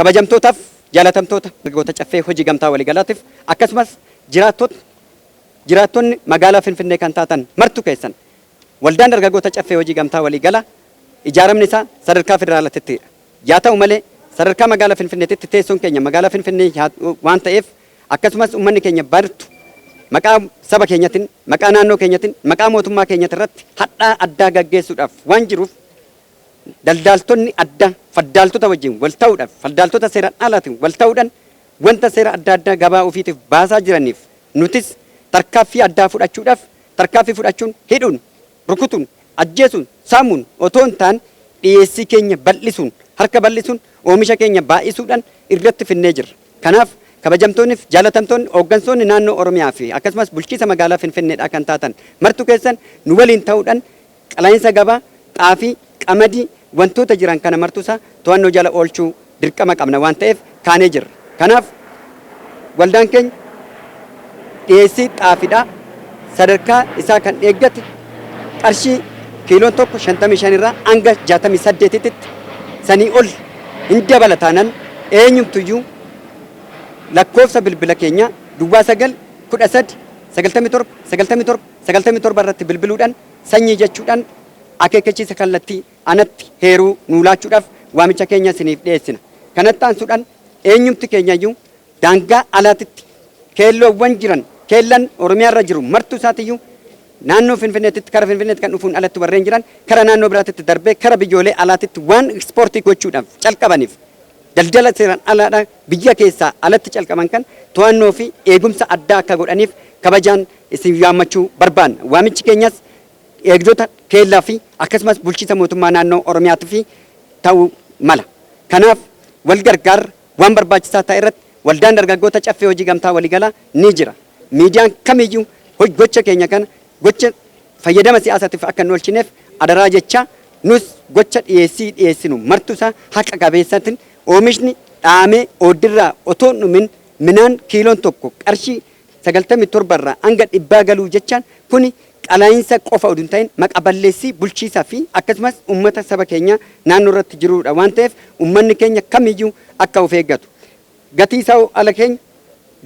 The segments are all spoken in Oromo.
Kabajamtootaaf jaalatamtoota dargaggoota Caffee Hojii Gamtaa Waliigalaatiif akkasumas jiraattonni magaalaa Finfinnee kan taatan martu keessan, waldaan dargaggoota Caffee Hojii Gamtaa Waliigalaa ijaaramni isaa sadarkaa federaalaatittidha. Yaa ta'u malee, sadarkaa magaalaa Finfinneetitti teessoon keenya magaalaa Finfinnee waan ta'eef, akkasumas uummanni keenya bartu maqaa saba keenyatiin, maqaa naannoo keenyatiin, maqaa mootummaa keenyati irratti hadhaa addaa gaggeessuudhaaf waan jiruuf, daldaaltonni addaa faddaaltota wajjin wal ta'uudhaaf, faddaaltota seeraan alaatiin wal ta'uudhaan wanta seera adda addaa gabaa ofiitiif baasaa jiraniif, nutis tarkaaffii addaa fudhachuudhaaf, tarkaaffii fudhachuun hidhuun, rukutuun, ajjeesuun, saamuun otoo hin taane, dhiyeessii keenya bal'isuun, harka bal'isuun, oomisha keenya baay'isuudhaan irratti finnee jirra. Kanaaf kabajamtoonniif jaalatamtoonni hooggansoonni naannoo Oromiyaa fi akkasumas bulchiisa magaalaa Finfinneedhaa kan taatan martu keessan nu waliin ta'uudhaan qalaa'insa gabaa xaafii, qamadii, wantoota jiran kana martuusaa to'annoo jala oolchuu dirqama qabna waan ta'eef kaanee jirra. Kanaaf waldaan keenya dhiyeessii xaafiidhaa sadarkaa isaa kan eeggate qarshii kiiloon tokko 55 irraa hanga 68tti sanii ol hin dabala taanaan, eenyumtuyyuu lakkoofsa bilbila keenyaa 09 13 97 97 97 irratti bilbiluudhaan sanyii jechuudhaan akeekkachiisa kallattii anatti heeruu nuu laachuudhaaf waamicha keenya isiniif dhiyeessina. Kanatti aansuudhaan eenyumti keenyayyuu daangaa alaatitti keelloowwan jiran, keellan Oromiyaa irra jiru martuu isaatiyyuu, naannoo Finfinneetitti kara Finfinneetti kan dhufuun alatti warreen jiran kara naannoo biraatitti darbee kara biyyoolee alaatitti waan ekspoortii gochuudhaaf calqabaniif, daldala seeraan alaadhaa biyya keessaa alatti calqaban kan to'annoo fi eegumsa addaa akka godhaniif kabajaan isin yaammachuu barbaanna. Waamichi keenyas eegdota keellaa fi akkasumas bulchiisa mootummaa naannoo Oromiyaatii fi ta'uu mala. Kanaaf wal gargaarra waan barbaachisaa ta'e irratti waldaan dargaggoota Caffee Hojii Gamtaa Waliigalaa ni jira. Miidiyaan kamiyyuu gocha keenya kana gocha fayyadama siyaasaatiif akka hin oolchineef adaraa jecha, nus gocha dhiyeessii dhiyeessinu martusaa haqa qabeessatiin oomishni dhaamee ooddirraa otoo hin dhumin midhaan kiiloon tokko qarshii 97 irraa hanga 100 galuu jechaan, kuni qalaayinsa qofa oduu hin ta'in maqa balleessii bulchiisaa fi akkasumas uummata saba keenya naannoo irratti jirudha waan ta'eef, uummanni keenya kamiyyuu akka of eeggatu. Gatii isaa ala keenya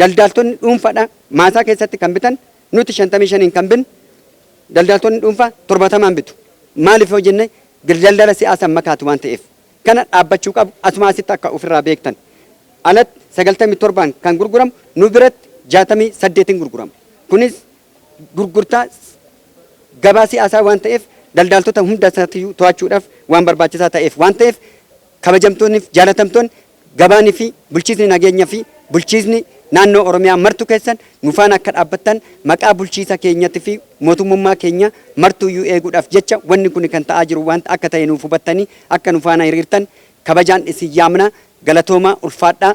daldaaltonni dhuunfaadha maasaa keessatti kan bitan, nuti 55n kan binnu, daldaaltonni dhuunfaa 70n bitu. Maaliif yoo jenne, daldala siyaasaa makaatu waan ta'eef kana dhaabbachuu qabu. Asuma asitti akka ofirraa beektan, alatti 97n kan gurguramu nu biratti 68n gurgurama. Kunis gurgurtaa gabaa siyaasaa waan ta'eef, daldaaltota hunda isaatiyyuu to'achuudhaaf waan barbaachisaa ta'eef waan ta'eef, kabajamtoonni fi jaalatamtoonni gabaanii fi bulchiisni nageenya fi bulchiisni naannoo Oromiyaa martu keessan nu faana akka dhaabbattan, maqaa bulchiisa keenyatti fi mootummummaa keenya martuuyyuu eeguudhaaf jecha wanni kun kan ta'aa jiru waan akka ta'e nuuf hubattanii akka nu faana hiriirtan kabajaan isin yaamna. Galatoomaa, ulfaadhaa.